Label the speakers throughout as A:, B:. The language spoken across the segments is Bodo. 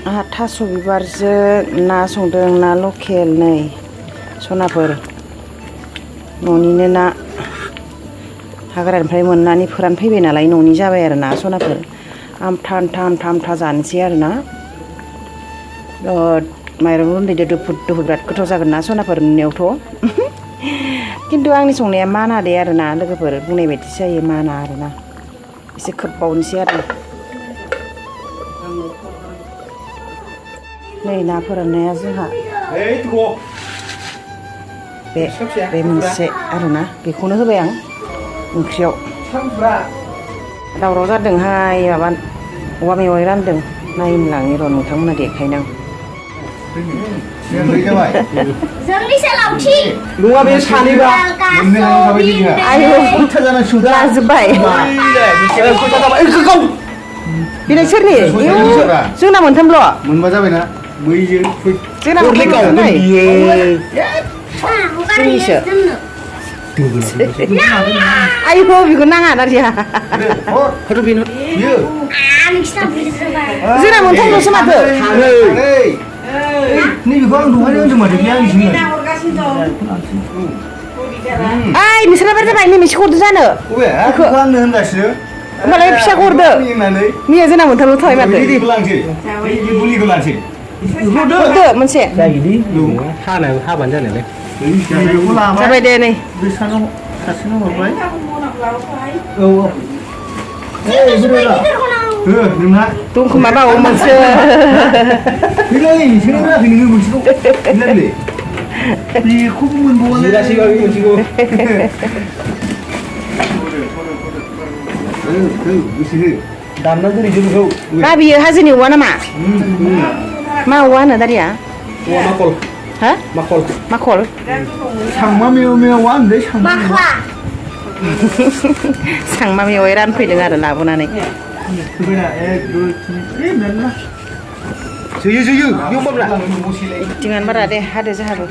A: आंहा थास' बिबारजों ना संदों ना लकेल नै सनाफोर न'निनो ना हाग्रानिफ्राय मोननानै फोरानफैबाय नालाय न'नि जाबाय आरो ना सनाफोर आमथा जानोसै आरो ना माइरं रुन्दैजों दुफुद बिराद गोथाव जागोन ना सनाफोर नुनायावथ' खिन्थु आंनि संनाया माना दे आरो ना लोगोफोर बुंनाय बायदि जायो माना आरो ना एसे खोबबावनोसै आरो नै ना फोराननाया जोंहा बे मोनसे आरोना बेखौनो होबाय आं ओंख्रियाव दावराव जादोंहाय माबा औवा मेवाइ रानदों नायनो लाङो र' नोंथांमोना देखायनो
B: नङा बे सानैबा
A: लाजोब्बाय बेलाय सोरनि जोंना मोनथामल'
B: मोनबा जाबायना बैजों
A: जोंना मोनथामल' जोंनिसो आयौ बेखौ नाङा नारिया जोंना मोनथामल'सो माथो
B: नैबेखौ आं दहायनो होनदों माथो बे आंनिसो
A: ओइ नोंसोरना बार जाबाय नै मोनसे हरदो जानो
B: बेखौ आंनो होनगासिनो
A: होमबालाय फिसाखौ हरदो मैया जोंना मोनथामल' थाबाय माथो
B: बुलिखौ लांसै
A: हरदो मोनसे
B: हाबानो जानायलाय
A: जाबाय दे नै
B: सासेनाव हरबाय औ नोंना
A: दंखोमा बावो मोनसे
B: बेखौबो मोनबावा दामना दोनै जोंखौ
A: मा बियो हाजोनि औवा नामा मा औवा होनो दारिया
B: माखल
A: हा
B: माखल
A: माखल
B: सांमा मेवा होनदों
A: सांमा मेवाइ रानफैदों आरो लाबोनानै
B: जोयो
A: दिङानो बारा दे हादो जोंहाबो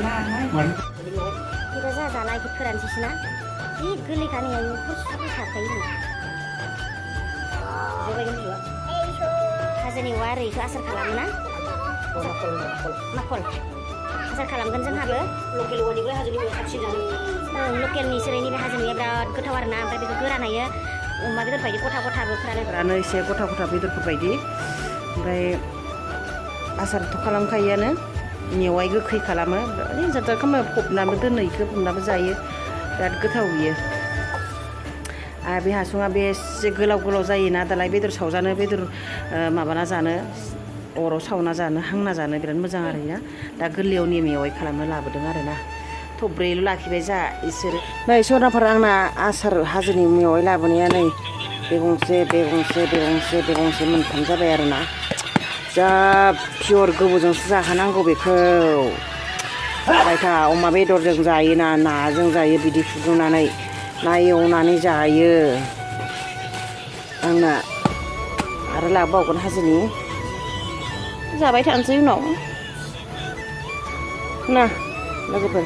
C: फोरानसैसोना जि गोरलैखा नै थाखायो हाजोनि औवा ओरै इखौ आसार खालामोना माखल आसार खालामगोन जोंहाबो लकेल औवानिफ्राय हाजोनि औवा साबसिन जानो लकेलनि सोलायनि बे हाजोनिया बिराद गोथाव आरोना ओमफ्राय बेखौ गोरान हायो अमा बेदर बायदि गथाबो फोरानो
A: एसे गथा बेदरफोर बायदि ओमफ्राय आसारथ' खालामखायोआनो मेवाइ गोखै खालामो जाथार खालामो फबनाबो दोनो इखौ फबनाबो जायो बिराद गोथाव बियो आरो बे हासुङा बे एसे गोलाव जायोना दालाय बेदर सावजानो बेदर माबाना जानो अराव सावना जानो हांना जानो बिराद मोजां आरो ना दा गोरलैयाव मेवाइ खालामनो लाबोदों आरो ना थब्रैल' लाखिबाय जा इसोर नै सरनाफोर आंना आसार हाजोनि मेवाइ लाबोनाया नै बे गंसे मोनथाम जाबाय आरो ना जा पियर गोबौजोंसो जाखानांगौ बेखौ बायथा अमा बेदरजों जायोना नाजों जायो बिदि फुदुंनानै ना एवनानै जायो आंना आरो लाबोबावगोन हाजोनि जाबाय थानोसै उनाव ना लोगोफोर